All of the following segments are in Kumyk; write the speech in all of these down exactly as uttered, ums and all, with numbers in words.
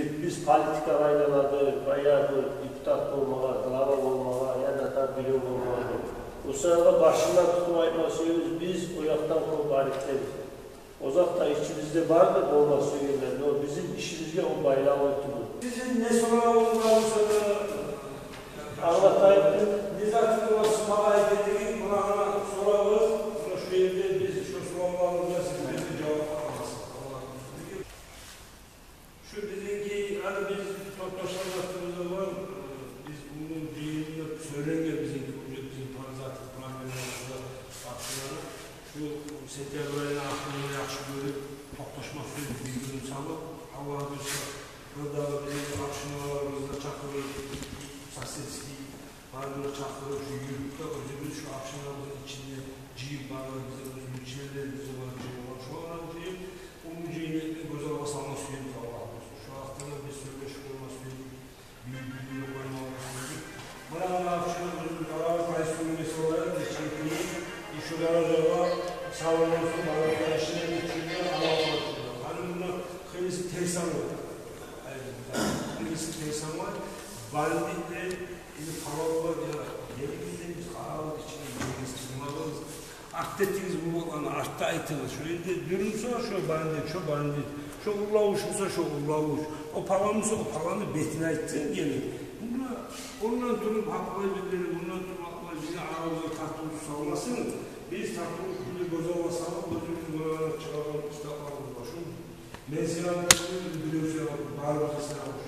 Биз политикагъа айланадыкъ, баягъы депутат болмагъа, глава болмагъа, яда там бирев болмагъа. О саялы башындан тутуп айтма сюебиз, биз о якъдан кёп арекдебиз. Озокъда, ичибизде бардыр болма сюегенлер, но бизин ишибизге о байлавлу тюгюл. Бизин не соравубуз бар буса да, англатайыкъ. Не затыбыз бар сизге айтайыкъ, муна соравубуз, муна шу ерде биз шу соравларыбызгъа сизден де жавап алабыз. Шу бизинки, гьали биз токъташгъан затыбыз да бар. Биз бу жыйында сёйленген бизинки, уже бизин паразат проблемаларыбыз да башлагъан. Шу сентябрь айны ахырына яхшы гёрюп, токъташмакъ учун бир гюн салып, Аллагь буюрса, бу дагъы бизин общиналарыбызны чакъырып, соседский, барын да чакъырып, шу юртда оьзюбюз, шу общинабызны ичинде жыйып, барын да бизин оьзюбюзню членлерибиз бар, жыйылгъан, шоланы жыйып, бу жыйынны гёз алгъа салма сюебиз, Аллагь буюрса. Шу гьакъда да биз сёйлешип къойма сюебиз. Бир-бирин къоймагъа сюебиз. Муна, муна община оьзюбюз арабыз, къайсы гюн салайыкъ, нече гюн, и шу даражагъа салынмасын, барып да ишине гечирип, амал къылып. Гьали мунда хыйлысы терс англай. Хыйлысы терс англай. Бандитлер, или палавлар, я, гелигиз де биз къарабыз, ичине гиригиз, тынглабыз. Артда этигиз бу болгъанны, артда айтыгъыз. Шо ерде дюрюмсо, шо бандит, шо бандит. Шо урлавуш буса, шо урлавуш. О палан буса, о паланны бетине айтсын гелип. Муна, ондан туруп гьакълай бир-бирин, мундан туруп гьакълай, бизин арабызгъа тартылыв салмасын. Биз тартылыв кюйде гёз алгъа салып, оьзюбюз муна чыгъаргъан китапларыбыз бар. Шо мен сыйлавлу, бирев сыйлавлу, барыбыз да сыйлавлу.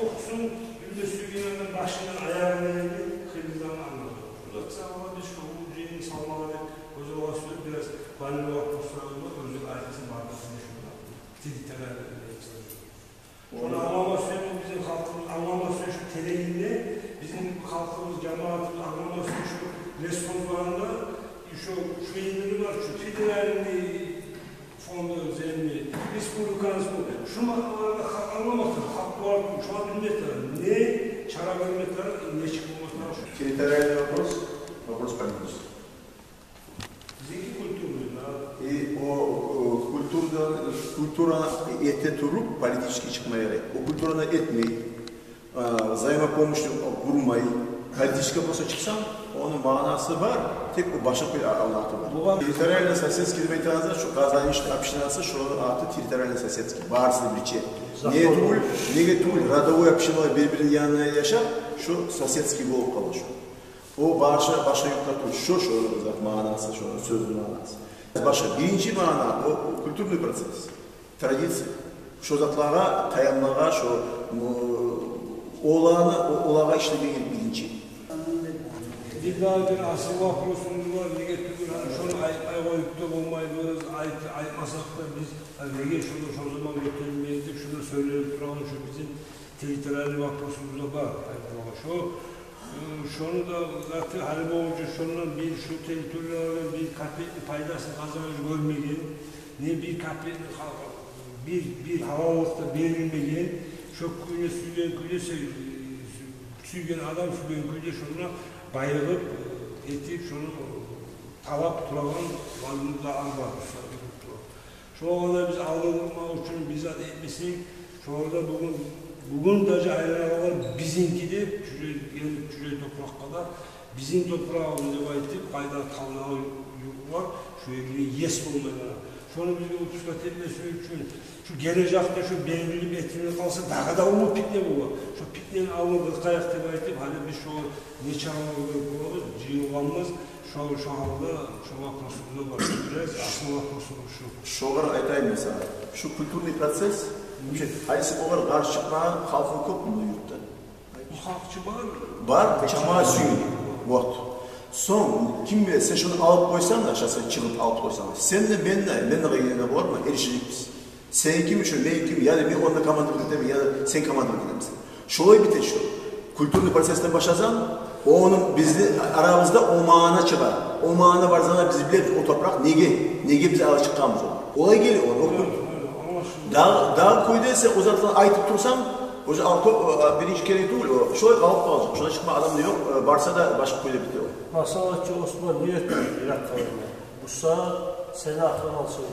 Охусун, юртда сюйген адам башындан аягъына ерли хыйлыдан англар. Шо зат саялы биз шо жыйын салмагъа деп, оьзю ола сюйюп, бираз барлыкъ вопрослар бар, оьзю айтсын, барлыкъ сизде шунда. Территориальный. Шону англама сюйген бизин халкъыбыз, англама сюйген шу теренинде, бизин халкъыбыз, жамаатыбыз англама сюйген шу ресурсларында, и шо, шо ерлери бар, шо федеральный фонду земли, республикабызны, шу маъналарда халкъ англамакъ тарыкъ, халкъ булар, шулар билмек тарыкъ, не чара гёрмек тарыкъ, нечик болмакъ тарыкъ. Территориальный вопрос, вопрос политический. Бизинки культурный, да. И о, о, культурда, культура эте туруп политический чыкъма герек. О культураны этмей, а, взаимопомощь къурмай, политический вопросгъа чыкъсанг, ону маънасы бар, тек о башгъа бир а-, англатывы бар. Бугъар территориальный соседский деп айтагъаныбыз, шо Къазаныш общинасы, шону аты территориальный соседский, барысы да бирче. Неге тюгюл, неге тюгюл, родовой общиналар бир-бирини янында яшап, шо соседский болуп къала шо. О башгъа, башгъа юртлар тюгюл, шо, шо зат маънасы, шо сёзню маънасы. Башгъа, биринчи маъна, о, о культурный процесс. Традиция. Шо затлагъа таянмагъа, шо, м, оланы, о-, олагъа ишлемеге биринчи. Бир дагъы бир асыл вопросубуз бар, неге тюгюл, гьали шону айтмай къоюп да болмайбыз, айт-, айтмасакъ да биз, гьали неге шону шо заман гётермейбиз деп, шону сёйлеп турабыз, шо бизин территориальный вопросубуз да бар, айтмагъа. Шо, э, шону да заты гьали болгъунча шондан бир, шо территориялардан бир капекни пайдасын Къазаныш гёрмеген, не бир капекни ха-, бир, бир гьалаллыкъ да берилмеген, шо кюйде сюйген кюйде се-, сюйген адам сюйген кюйде шондан байыгъып, э, этип, шону, э, талап турагъан валюта да бар, ушта туруп тура. Шолагъа да биз алданмакъ учун биз зат этмесек, шолар да бугюн, бугюн даже айланагъанлар бизинки деп, чужой, гелип чужой топуракъгъа да, бизин топурагъыбыз деп айтып, къайда талдагъы юртлар, шо ерге ес болмай къала. Шону бизге выпускать этмес учун, шу гележекде шу берилип этилип къалса, дагъы да уллу питне бола. Шо питнени алдын къыркъайыкъ деп айтып, гьали биз шо не чаралар гёрюп болабыз, жыйылгъанбыз. Шо, шо гьалда, шо вопросубуз да бар. Бираз асыл вопросубуз шу. Шогъар айтайым мен сагъа. Шу культурный процесс, вообще, къайсы огъар къаршы чыкъмагъан халкъынг кёп мунда юртда? Бу халкъ чы бар. Бар, чама сюймей. Вот. Сонг, ким биле, сен шону алып къойсанг да, шо сен чыгъып алып къойсанг, сен де, мен де, мен де къайгъыргъан боларман, эришежекбиз. Сен ким учун, мен ким, яда мен онда командовать этемен, яда сен командовать этемисен. Шолай битет шо. Культурный процессден башласанг, ону бизин арабызда о маъна чыгъа. О маъна бар заманда биз билебиз, о топуракъ неге, неге биз алып чыкъгъанбыз ону. Олай геле о, о кюн. Дагъы, дагъы кюйде сен о затланы айтып турсанг, уже алты, о, биринчи керен тюгюл, о шолай къалып къалажакъ. Шондан чыкъма адам да ёкъ, э, барса да башгъа кюйде битер о. Масала, чы Осман, не этди? Бусагьат сени атынг алсын.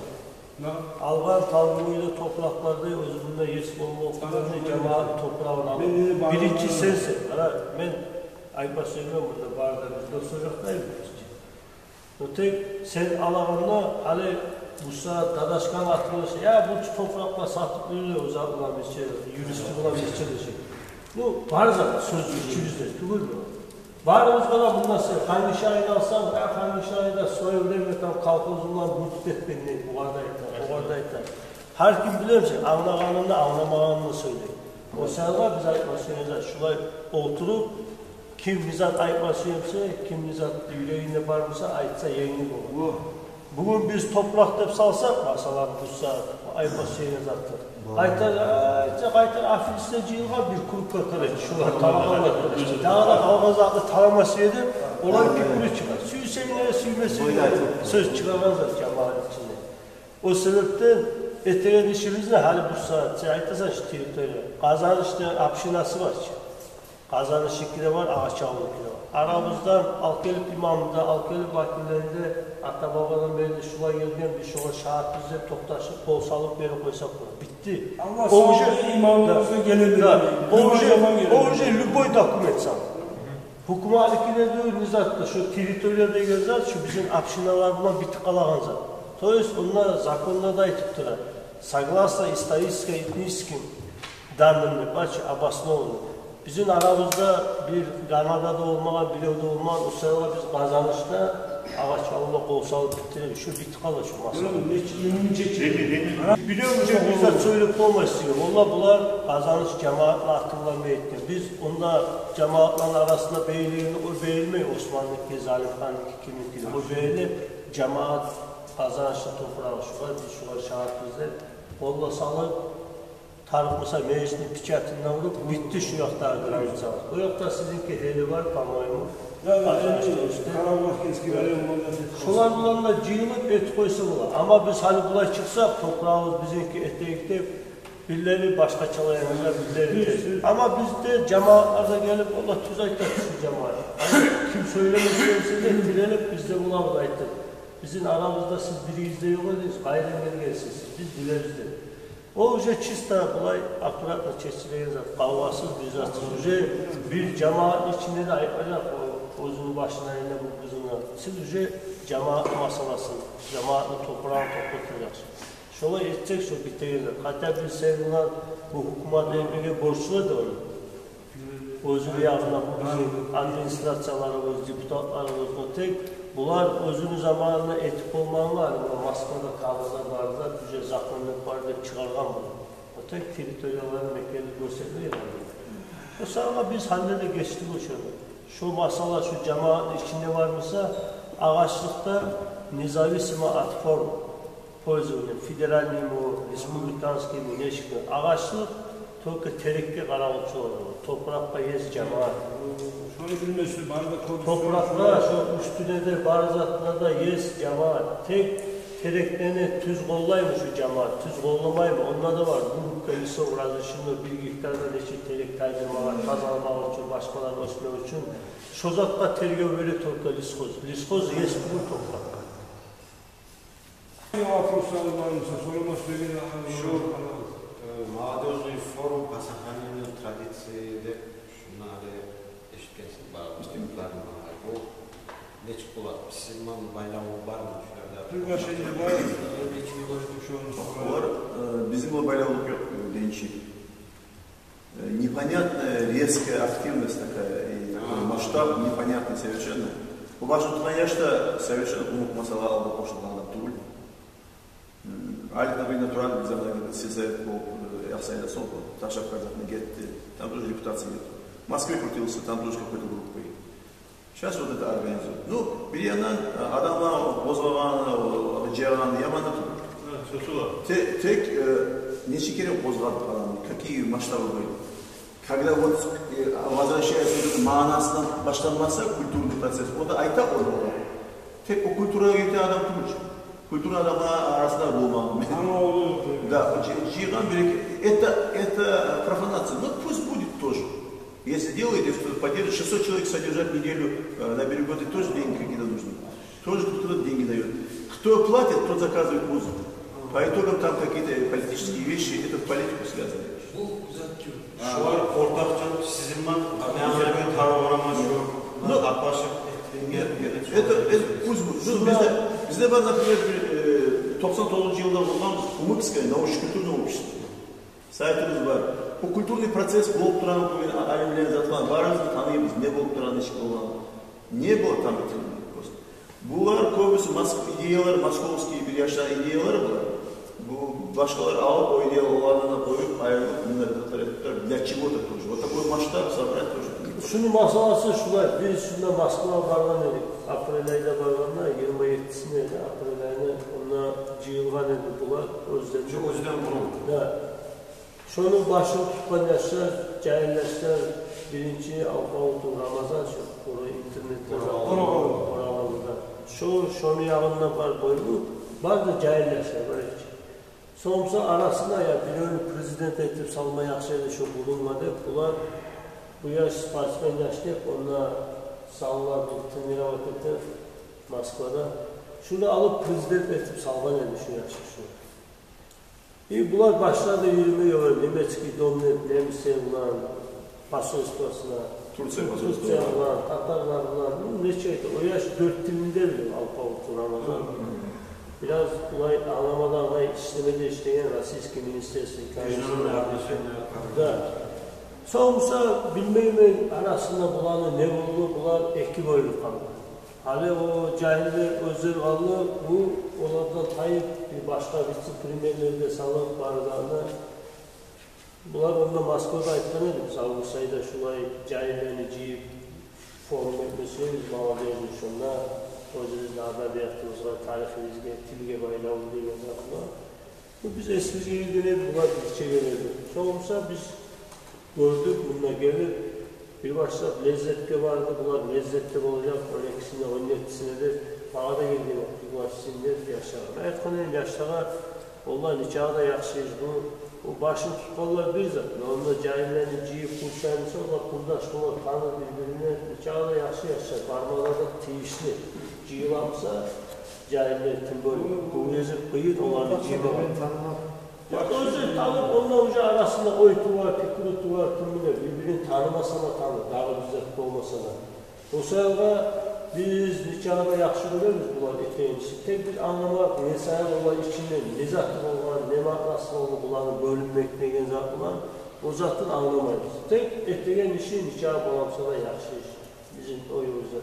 Алгъан Талдыкъоюда топуракъларда оьзю мунда ес болмакъ, жамаат топурагъын алып. Биринчи сенсен. Къара, мен айтма сюемен, мунда бары да биз дос ожакъдайбыз. Но тек сен алагъанда, гьали буса дадашкан атылышы, я бу топуракъны сатып юрюй, о зат булан бизче, юристи булан бизче деши. Ну, бар зат, сёз ичибизде тюгюлмю? Барыбызгъа да мунда сен Хангишайны алсанг, я Хангишайда в своё время там колхоз булан мутип этген, не, бугъар да айта, огъар да айта. Гьар ким билемисен, англагъанын да, англамагъанын да сёйлей. О саялы биз айтма сюеген зат шулай олтуруп, ким не зат айтма сюемсе, ким не зат юрегинде бар буса, айтса, енгил болур. Бугюн биз топуракъ деп салсакъ, масала, буса айтма сюеген затны, къайтар, айтса, къайтар аферистлер жыйылгъан бир клубгъа къарай, шулар талагъанлар. Дагъы да къалгъан затны талама сюеди, олар пикри чыгъар. Сюйсенг де, сюймесенг де, сёз чыгъаргъан зат жамаат ичинде. О себепден этеген ишибизни, гьали буса сен айтасан, шу территория, Къазанышны общинасы бар чы. Къазанышныки де бар, Агъачавулныки де бар. Арабыздан алып гелип имамны да, алып гелип вакиллени де, ата-бабадан берли шулай гелген, биз шогъар шагьатбыз деп токъташып, къол салып берип къойсакъ бола. Битди. Аллагь сав болсун, имамыбыз да геле берди. Да, о уже, о уже любой документ сама. Гьукуматныки де тюгюл, не зат да, шо территория деген зат, шо бизин общиналар булан битип къалагъан зат. То есть онда законда да айтып тура, согласно историческим, этническим данным деп, бачы, обоснованно. Бизин арабызда бир Гьанада да болмагъан, бирев де болмагъан, о саялы биз Къазанышда Агъачавулда къол салып битдиребиз. Шо битип къала шо масала. Бирев уже бир зат сёйлеп болмай сизге. Валлагь, булар Къазаныш жамаатны аты булан бегитген. Биз онда жамаатланы арасында бегилегенде о бегилмей, Османныки, Залимханныки, кимники де. О бегиле жамаат, Къазанышны топурагъы шулай, биз шугъар шагьатбыз деп къол да салып, тарыкъ буса межитни печатын да уруп, битди шу якъдагъы границабыз. О якъда сизинки гьели бар, по-моему. Да, да, Къазанышны эми уьстю. Карабулакинский район, Молодец. Шолар булан да жыйылып этип къойса бола. Амма биз гьали булай чыкъсакъ, топурагъыбыз бизинки этейик деп, бирлери башгъачалай янагъа, бирлери тез. Амма бизде жамаатлар да гелип, олар тюз айта, тюз жамаат. Гьали ким сёйлемесе де, тирелип, биз де булай айтдыкъ. Бизин арабызда сиз биригиз де ёкъ эдигиз, къайдан гелгенсиз, биз билебиз деп. О уже чисто булай аккуратно чечилеген зат, къавгъасыз бир затсыз. Уже бир жамаатны ичинде де айтмажакъ, о оьзюню башына, энни бу къызына. Сиз уже жамаатны масаласын, жамаатны топурагъын токътатажакъсыз. Шолай этсек, шо битеген зат. Хотя бир сен булан бу гьукумат этмеге борчлу эди ону. Оьзюню ягъына бу бизин администрацияларыбыз, депутатларыбыз, о тек булар оьзюню заманында этип болмагъанлар, гьали муна Москвада кагъызлар бар да, уже закон деп бар деп чыгъаргъан булар. О тек территорияларын мекенли гёрсетмей къалды. О сагъа биз гьали де гечдик ошону. Шо масала, шо жамаатны ичинде бар буса, агъачлыкъда независимо от форм пользования, федеральныймы, республиканскийми, нечикми, агъачлыкъ только терекге къаравулчулар бола. Топуракъгъа ес жамаат. Шону билмесе, бары да кодекс. Топуракъгъа, шо уьстюне де, бары затына да ес жамаат. Тек терекни тюз къоллаймы шу жамаат, тюз къолламаймы, онда да бар. Вырубка лесов разрешено, бир гектарда нече терек тайдырмагъа, тазаламакъ учун, башгъалар оьсмек учун. Шо затгъа тергев бере только лесхоз. Лесхоз ес тюгюл топуракъгъа. Вопрослар бар буса, сорама сюеген. Шу, э, молодёжный форум по сохранению традиции деп, шуну гьали эшитгенсиз, бар, бизде бар, бу нечик бола? Сизин булан байлаву бармы шуларда? Приглашение бар. Нечик бола шуну? Олар, э, бизин булан байлавлукъ ёкъ, биринчи. Э, непонятная резкая активность такая, и масштаб непонятный совершенно. Бу башын тутгъан яш да совершенно къумукъ масъала алып къошулгъан адам тюгюл. М, Алик, например, турады, биз заманда сельсовет болуп, э, Акъсайда сонг, ташлап Къазахны гетди. Там тоже репутации нет. В Москве крутился, там тоже какой-то группой. Сейчас вот это организует. Ну, бир яндан, э, адамланы къозгъагъаны, о, жыягъаны яман да тюгюл. Те-, тек, э, нече керен къозгъадыкъ адамны, какие масштабы были. Когда вот, э, возвращается вот эта маънасындан башланмаса культурный процесс, онда айта олар. Тек о культурагъа гетген адам тюгюл чю. Культура адамлар арасында болмагъан. Ана олу. Да, жы-, жыйгъан бир-эки, это, это профанация. Ну, пусть будет тоже. Если делаете, что поддерживает, шестьсот человек содержать неделю, э, на берегу воды, тоже деньги какие-то нужны. Тоже кто-то деньги даёт. Кто платит, тот заказывает музыку. По итогам там какие-то политические вещи, это в политику связано. Бу зат ёкъ. Шулар ортакъча сизин бар, а мен аны бир тарыкъ ораман шу. Ну, атлашып, нет, нет, это, это пусть будет. Ну, бизде, бизде бар, например, бир, э, токъсан тогъузунчу йылда болгъан Кумыкское научно-культурное общество. Сайтыбыз бар. Бу культурный процесс болуп тургъан, бугюн а-, алимлени, затланы барыбыз да таныйбыз, не болуп тургъан, нечик болгъан. Не было там этилген просто. Булар кёбюсю Москва идеялар, московский бир яшланы идеялары булар. Бу башгъалар алып, о идеяланы олардан да къоюп, айрылып, мунда затлар этип турар. Для чего-то тоже. Вот такой масштаб собрать тоже. Шуну масъаласы шулай. Биз шунда Москвагъа баргъан эдик. Апрель айда баргъанда, йигирма еттисинде эди апрель айны, онда жыйылгъан эди булар оьзлери. Шу оьзден бурун. Да. Шону башын тутгъан яшлар, жагьил яшлар, биринчи Алпавутов Рамазан, шо, о интернетде Оравалыда. Оравалыда. Шо, шону ягъында бар бойлу, бар да жагьил яшлар бар эди. Сонг буса арасына, я, биревню президент этип салма яхшы эди шо булунма деп, булар, бу яш спортсмен яш деп, онда салгъан, тренировать этип Москвада. Шуну алып президент этип салгъан эди шо яшны шо. И булар башлады юрюме, ёгъар, немецкий дом деп, немислер булан посольствосуна, Турция посольствосуна. Турция булан, татарлар булан, ну, нече айта, о яш дёрт тилни де биле, Алпавутов Рамазан. Бираз булай англама да, алай ишлеме де ишлеген, российский министерство экономики. Международные отношения. Да. Сонг буса, билмеймен, арасында буланы не болду, булар эки бёлюнюп къалды. Гьали о жагьиллер оьзлер къалды, бу олардан тайып, бир башгъа вице-премьерлер де салып бардыгъанда, булар онда Москвада айтгъан эди, биз август айда шулай жагьиллени жыйып форум этме сюебиз, молодёжну, шонда оьзюбюзню адабиятыбызгъа, тарихибизге, тилге байлавлу деген затлар. Бу биз эсибизге гелген эди, булар бизче геле эди. Сонг буса биз гёрдюк, мунда гелип, бир башлап Леззетге барды, булар Леззетде болажакъ, он экисинде, он еттисинде деп, магъа да гелген эди, пригласить этсин деп яшлагъа. Мен айтгъан эдим яшлагъа, валлагь, нечакъы да яхшы иш бу. Бу башын тутгъанлар бир зат, но онда жагьиллени жыйып къуршайса, олар къурдаш болар, таныр бир-бирине, нечакъы да яхшы яшлар, бармагъа да тийишли. Жыйыла буса, жагьиллер тюгюл, бу гезик къыйын оланы жыймагъа. Бирин танымакъ. Ёкъ, оьзю танып, онда уже арасында ой тувар, пикру тувар, ким биле, бир-бирин танымаса да таныр, дагъы бир зат болмаса да. О саялгъа биз нечакъы да яхшы гёребиз булар этеген ишни. Тек биз англамайбыз, не саялы олар ичинде, не заты болгъан, не маънасы болгъан буланы бёлюнмек деген зат булан, о затын англамайбыз. Тек этеген иши нечакъы боламса да яхшы иш. Бизин оюбуз да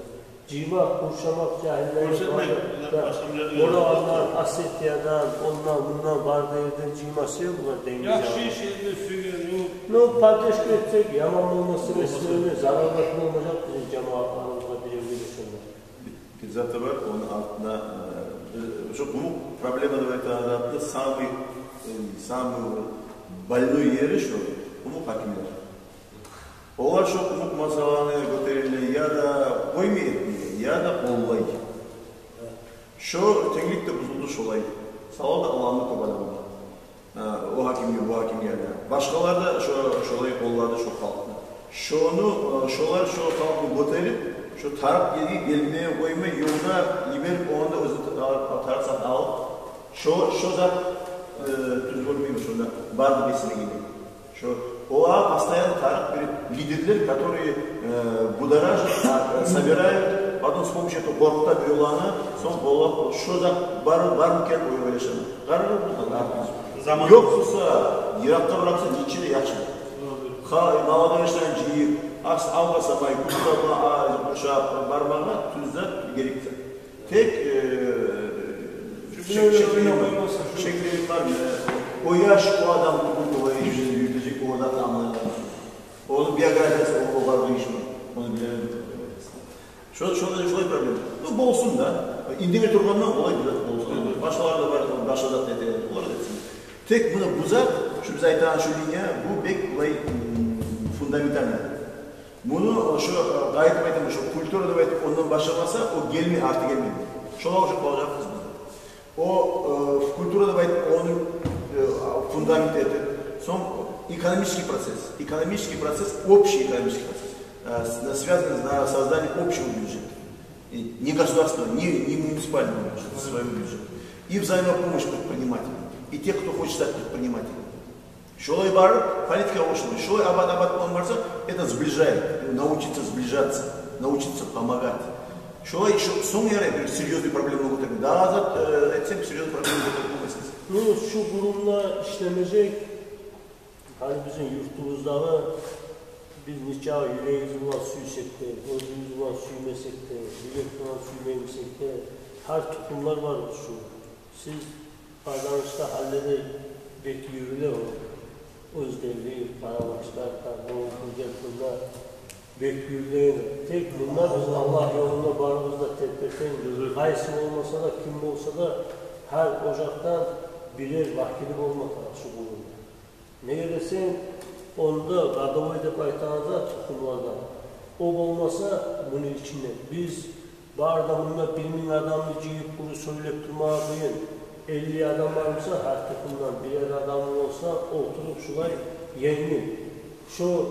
жыймакъ, къуршамакъ жагьиллени. Гёрсетмек, башгъа миллетлерден. Оравалыдан, Осетиядан, ондан, мундан, бары да ерден жыймасы ёкъ булар, денгиз ягъа. Яхшы иш, элни сюйген, ну. Ну, поддержка этсек, яман болмаса, болмаса, эсмеге зарал да болмажакъ бизин жамагьатларыбызгъа, биревге де шонда. Бир зат да бар, ону артында, э, биз, шо къумукъ проблема деп айтагъан затны самый, э, самый больной ери шо къумукъ гьакимлер. Олар шо къумукъ масъаланы гётериле, я да къоймай этмеге, я да къоллай. Шо тенглик де бузулду шолай. Савал да аланды кёп адамлар. Э, о гьакимге, бу гьакимге де. Башгъалар да шо, шолай къоллады шо халкъны. Шону, э, шолар шо халкъны гётерип, шо тарыкъ ерге гелмеге къоймай, ёлда йиберип, онда оьзю та-, тарыкъ зат алып, шо, шо зат, э, тюз болмай, шонда барды бесине геле. Шо, олагъа постоянно тарыкъ бир лидерлер, которые, э, будоражат, а, собирают, потом с помощью этого къоркъута биревлени, сонг къоллап, шо зат бар, бармы экен, ой, ойлашаман. Къарар бу да, заман. Ёкъ буса, йыракъгъа барса, нече де яхшы. Ха, молодой яшланы жыйып, ас алгъасамай, культура булан, а, къуршап бармагъа тюз зат, герек зат. Тек, э, шек-, шеклер бар, шеклер бар, э, о яш, о адам тюгюл, о яш юрютежек, о зат англайгъан. Ону биографиясы, о, огъар къыйышмай, ону билемен. Шо, шо, шолай проблема. Ну, болсун да. Индемей тургъандан олай бир зат болсун. Башгъалар да бар, башгъа зат эте, олар да этсин. Тек муна бу зат, шо биз айтагъан шо линия, бу бек булай, м, фундаментальный. Муну, шо, э, къайтып айтаман, шо культура деп айтып, ондан башламаса, о гелмей, арты гелмей. Шолай уже къалажакъбыз биз. О, э, культура деп айтып, ону, э, фундамент этип, сонг экономический процесс. Экономический процесс, общий экономический процесс, э, с-, связанный на создании общего бюджета. И не государственного, не, не муниципального бюджета, своего бюджета. И взаимопомощь предпринимателей. И те, кто хочет стать предпринимателем. Шолай барып, политикагъа къошулма. Шолай абат-абат булан барса, это сближает. Научиться сближаться, научиться помогать. Шолай шо-, сонг ярай бир серьёзный проблеманы гётерме. Дагъы зат, э, этсем, серьёзный проблеманы гётерме болмайсыз. Ну, шу къурумда ишлемежек, гьали бизин юртубуздагъы, биз нечакъы юрегибиз булан сюйсек де, гёзюбюз булан сюймесек де, юрек булан сюймеймисек де, гьар тухумлар бар шу. Сиз Къазанышда гьалледе бек юрюле о. Оьзденли, Къарабашлар, Къарабоюн, Гелкунда бек юрюле. Тек мунда биз Аллагь ёлунда барыбыз да тепе-тенг. Къайсы болмаса да, ким болса да, гьар ожакъдан бирер вакили болма тарыкъ шу къурумда. Неге десенг, онда родовой деп айтагъан зат тухумлардан. О болмаса, муну ичинде биз бары да мунда бир минг адамны жыйып, къуру сёйлеп турмагъа къыйын. Элли адам бар буса, гьар тухумдан бирер адам болса, олтуруп шулай енгил. Шо,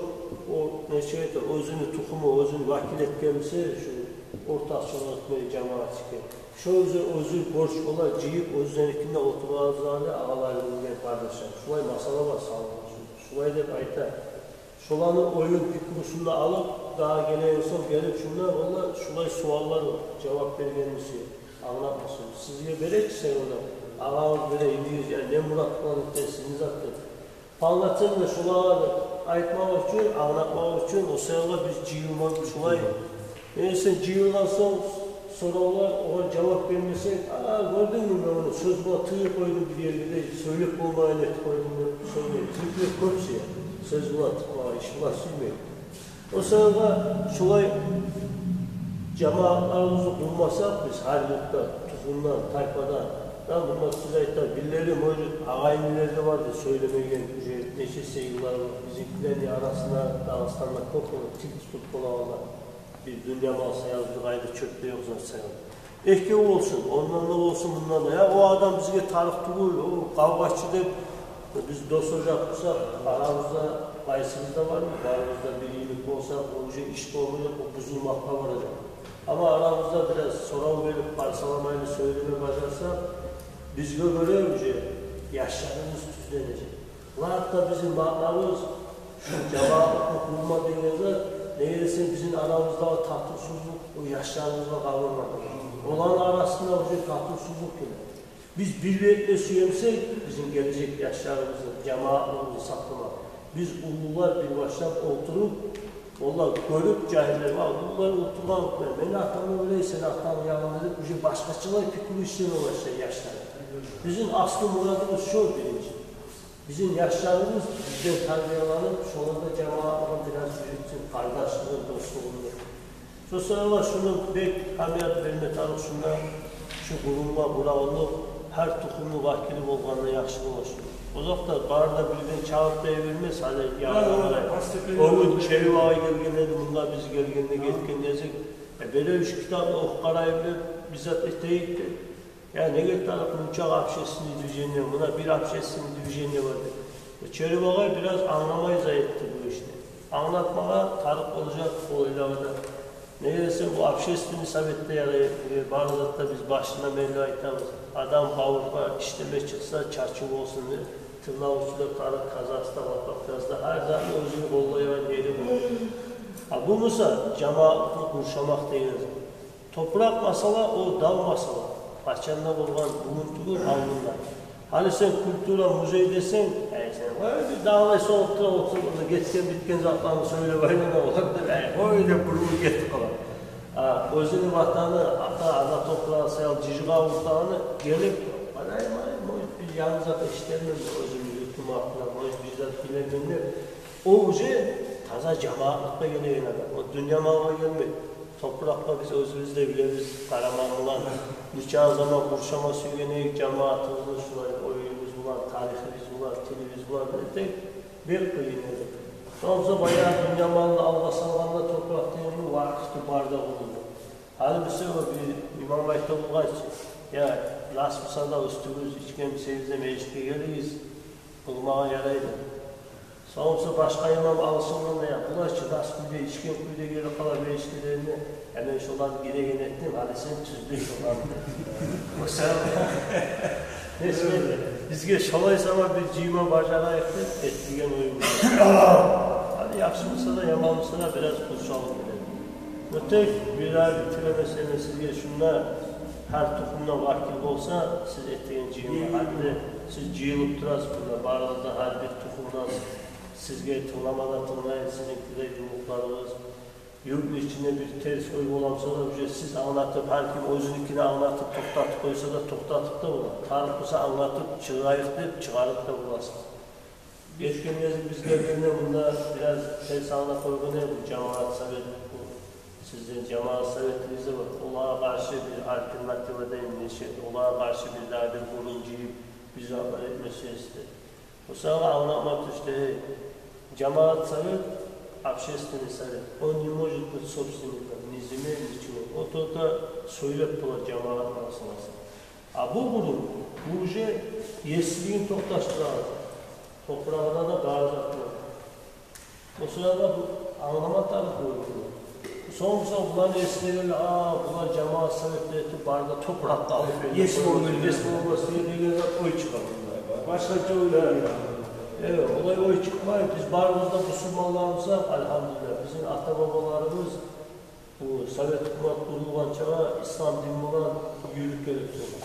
о, нече эте, оьзюню тухуму, оьзюн вакил этген буса, шу ортакъчылыкъ этмеге жамаатчыгъа. Шо оьзю, оьзю борч бола, жыйып, оьзюнюкинде олтургъанлары, агъаларым, къардашларым. Шулай масъала бар салынгъан шунда. Шулай деп айта. Шоланы оюн, пикрусун да алып, дагъы гелеген сонг гелип шунда, валлагь, шулай суаллар бар. Жавап берген буса, англатмасын. Сизге бере чи сен онда. Агъагъыз бере, индигиз, я не мурат булан этесиз, не зат деп. Полноценно шолагъа айтмакъ учун, англатмакъ учун, о саялы биз жыйылмакъ шулай. Энди сен жыйылгъан сонг соравлар, огъар жавап бермесенг, «А, гёрдюнгмю, мен ону сёз булан тыгъып къойдум бир ерге де, сёйлеп болмайгъан этип къойдум», — деп сёйлей. Тюклер кёп сюе. Сёз булан тыкъмагъа, иш булан сюймей. О саялы шулай жамаатларыбызны къурмасакъ биз, гьар юртда, тухумдан, тайпадан, да, мунда сиз айтгъан, бирлери, может, агъа-инилер де бар да сёйлемеген, уже нече йыллар бар. Бизинкилени арасында Дагъыстанда кёп бола, тил тутуп болагъанлар. Биз дюнья мал саялы, бир къайда чёп де ёкъ зат саялы. Экев болсун, ондан да болсун, мундан да. Я, о адам бизге тарыкъ тюгюл, о къавгъачы деп, биз дос ожакъ бусакъ, арабызда къайсыбыз да бармы? Барыбыз да бир йимик болсакъ, о уже иш болмажакъ, о бузулмакъгъа баражакъ. Амма арабызда бираз сорав берип, парсаламайлы сёйлеме бажарсакъ, бизге гёре уже яшларыбыз тюзленежек. Лап да бизин маънабыз шу жамаатлыкъны къурма деген зат, неге десенг, бизин арабыздагъы татывсузлукъ о яшларыбызгъа къалмагъан. Оланы арасында уже татывсузлукъ геле. Биз бир бетде сюемсек бизин гележек яшларыбызны, жамаатлыгъыбызны сакъламакъ, биз, уллулар, бир башлап олтуруп, олар гёрюп, жагьиллер, «Ва, уллулар олтургъан, мени атам олай, сени атанг ялгъан», — деп, уже башгъачалай пикру ишлеме башлай яшлар. Бизин аслу мурадыбыз шо биринчи. Бизин яшларыбыз бизден тарбияланып, шолар да жамаатлыгъын бираз юрютсюн, къардашлыгъын, дослугъун деп. Шо саялы шуну бек агьамият берме тарыкъ шунда, шу къурумгъа къураллыкъ, гьар тухумну вакили болгъанда яхшы бола шу. Озокъда, бары да бирден чагъып да йибермес, гьали ягъына къарай. О гюн Чери агъай гелген эди, мунда биз гелгенде гетген эдик. Э, бери уьч китап охуп къарайым деп, бир зат этейик деп. Я, неге тарыкъ мунча общественный движение, муна бир общественный движение бар деп. Чери агъай бираз англамай зат этди бу ишни. Англатмагъа тарыкъ болажакъ олайланы да. Неге десенг, бу общественный совет де ярай, э, бары затда биз башындан берли айтабыз. Адам къавургъа ишлеме чыкъса, чачыв болсун деп, тырнакъ учу да тарыкъ, казасы да, лопаткасы да, гьар затны оьзюню къоллайгъан ери бар. А бу буса жамаатлыкъны къуршамакъ деген зат. Топуракъ масъала, о дав масъала. Къачан да болгъан, бугюн тюгюл, алдын да. Гьали сен культура музей десенг, ай, сен, ой, бир дагъылай согъуп тура, олтуруп, онда гетген-битген затланы сёйлеп айлана олар деп, ай, ой деп, бурулуп гетип къала. А оьзюню ватаны, ата, ана топурагъы саялы жыжыгъа уртагъаны гелип, ай, ай, ой, бир янгы зат эшитермен оьзюмню юртум гьакъында, ой, бир зат билермен деп, о уже таза жамаатлыкъгъа гелеген адам. О дюнья малгъа гелмей. Топуракъгъа биз оьзюбюз де билебиз, къарамагъан булан. Нече заман къуршама сюйген эдик жамаатыбызны, шулай оюбуз булан, тарихибиз булан, тилибиз булан, бек, бек къыйын эди. Сонг буса баягъы дюнья малны алгъа салгъанда, топуракъ деген вакъти бар да болду. Гьали буса о бир имам айта болгъан чы, я, нас буса да уьстюгюз, ичген бусагъыз да межитге гелигиз, къылмагъа ярайды. Сонг буса башгъа имам алышынгъанда, я, булай чы нас кюйде, ичген кюйде гелип къала межитге дегенде, я, мен шоланы гиреген этдим, гьали сен тюзле шоланы. Буса Нечик, бизге шолай сама бир жыйма бажарайыкъ деп этилген оюбуз. Гьали яхшы буса да, яман буса да, бираз къуршалып биледи. Оьтек бир ай битиремесем сизге, шунда гьар тухумдан вакил болса, сиз этеген жыйынны, гьатта сиз жыйылып турасыз мунда, барыгъыз да гьар бир тухумдан, сизге тынглама да тынглай, сизин кюйде ювукъларыгъыз. Юртну ичинде бир терс ой бола буса да, уже сиз англатып, гьар ким оьзюнюкин англатып, токътатып къойса да, токътатып да бола. Тарыкъ буса англатып чыгъарайыкъ деп чыгъарып да боласыз. Гетген гезик биз гелгенде мунда бираз терс англап къойгъан эди бу жамагьат совет, бу сизден жамагьат советигиз де бар. Олагъа къаршы бир альтернатива дейим, нечик, олагъа къаршы бир дагъы бир гурум жыйып, бир затлар этмесегиз деп. О саялы англатма тюшдю: жамагьат совет, общественный совет, он не может быть собственником ни земель, ничего. О только сёйлеп бола жамагьат масъаласын. А бу гурум, бу уже еслигин токъташдырагъан, топурагъына да баражакъ. О саялы бу англама тарыкъ болгъан. Сонг, сонг буланы эсине геле: «А, булар жамагьат советде этип, бары да топуракъны алып берди». Ес болмай, ес болмас деген зат ой чыгъа. Башгъача ойлар. Э, олай ой чыкъмай. Биз барыбыз да бусурманларбыз, альгьамдулиллагь. Бизин ата-бабаларыбыз бу совет гьукумат къурулгъанчагъа ислам дин булан юрюп гелип тургъан.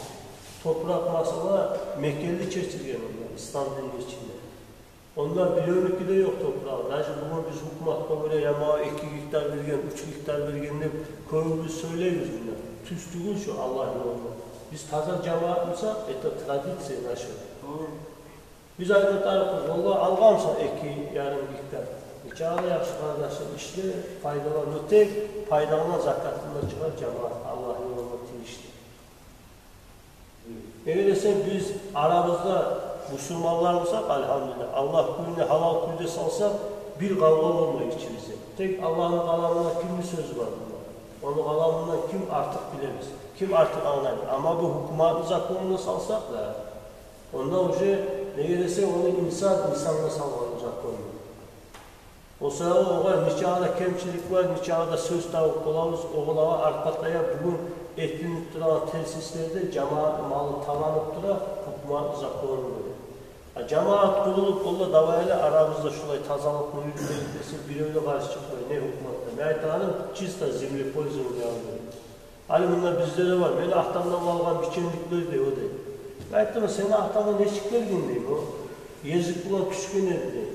Топуракъ масъала мекенли чечилген онда, ислам динни ичинде. Онда биревнюки де ёкъ топурагъы. Даже бугюн биз гьукуматгъа гёре, я магъа эки гектар берген, уьч гектар берген деп, кёбюбюз сёйлейбиз мунда. Тюз тюгюл шу Аллагь ёлунда. Биз таза жамагьат бусакъ, это традиция наша. Биз айтма тарыкъбыз: «Валлагь, алгъансан эки ярым гектар. Нечакъы да яхшы, къардашлар, ишле, пайдалан, но тек пайдалан, закатын да чыгъар, жамагьат Аллагь ёлуна тийишли». Неге десенг, биз арабызда бусурманлар бусакъ, альгьамдулиллагь, Аллагь кюйюне, гьалал кюйде салсакъ, бир къавгъа болмай ичибизде. Тек Аллагьны къаламында кимни сёзю бар мунда? Ону къаламындан ким артыкъ билебиз, ким артыкъ англайбыз? Амма бу гьукуматны законуна салсакъ да, онда уже, неге десенг, ону инсан инсангъа салгъан закону. О саялы огъар нечакъы да кемчилик бар, нечакъы да сёз табып болабыз, огъар артгъа таяп, бугюн этилип турагъан терс ишлерде жамагьатны малы таланып тура, гьукуматны закону гёре. А жамагьат къурулуп, олар давай эле арабызда шулай тазалыкъны юрютейик десе, бирев де къаршы чыкъмай, не гьукумат да. Мен айтагъаным чисто землепользование алгъан. Гьали мунда бизде де бар. Мени атамдан къалгъан биченликлер дей о, дей. Мен айтдым: «Сени атанга нечик берген?» — деймен. О гезик булан тюшген эди, дей.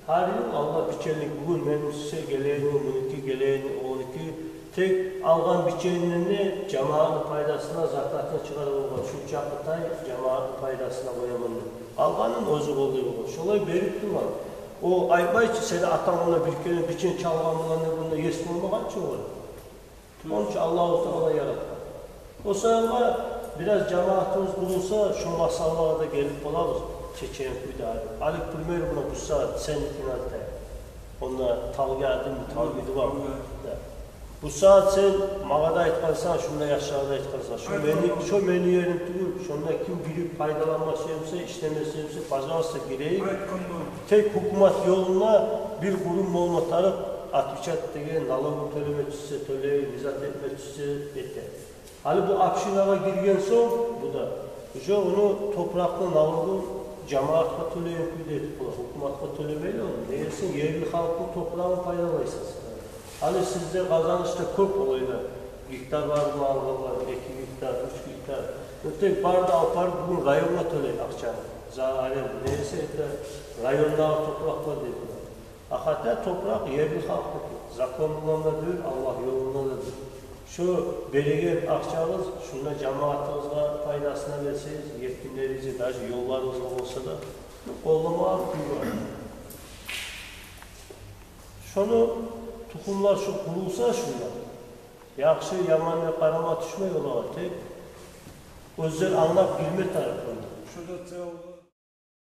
Гьар йыл алгъан биченлик, бугюн мени сюйсе гелейин, мунуки гелейин, онуки. Тек алгъан биченинден де жамагьатны пайдасына закатын чыгъара болгъан. Шунчакъы тай жамагьатны пайдасына къояман деп. Алгъанын оьзю къоллай болгъан. Шолай берип тургъан. О айтмай чы, сени атанг онда бир керен бичен чалгъан булан деп, онда ес болмагъан чы огъар. Ону учун Аллагьу Таала яратгъан. О саялы бираз жамагьатыбыз къурулса, шо масъалагъа да гелип болабыз, чечен кюйде. Гьали, к примеру, муна бу сагьат сен инантай, онда талгъа адим, талгъа иди бар. Талгъа. Да. Бу сагьат сен магъа да айтгъансан, шунда яшлагъа да айтгъансан. Шо мени, шо мени ерим тюгюл, шонда ким гирип пайдаланма сюе буса, ишлеме сюе буса, пожалуйста, гирейик. Тек гьукумат ёлунда бир къурум болма тарыкъ, отвечать деген, налогун тёлеме тюшсе тёлей, не зат этме тюшсе эте. Гьали бу общинагъа гирген сонг, бу да, уже ону топуракъны налогун жамагьатгъа тёлейген кюйде этип бола, гьукуматгъа тёлемейли ону. Неге десенг, ерли халкъны топурагъын пайдалайсан сен. Гьали сизде Къазанышда кёп олайлар. Гектар бармы алгъанлар, эки гектар, уьч гектар. Тек бары да алып барып бугюн районгъа тёлей акъчаны. За аренду. Неге десенг, это райондагъы топуракълар деп бола. А хотя топуракъ ерли халкъныки. Закон булан да дюр, Аллагь ёлунда да дюр. Шо береген акъчагъыз шунда жамагьатыгъызгъа пайдасына берсегиз, етимлеригизге, даже ёлларыгъызгъа болса да, къолламагъа кюй бар. Шону тухумлар шо къурулса шунда, яхшы-яман деп къарама тюшмей олагъа, тек оьзлер англап билме тарыкъ онда.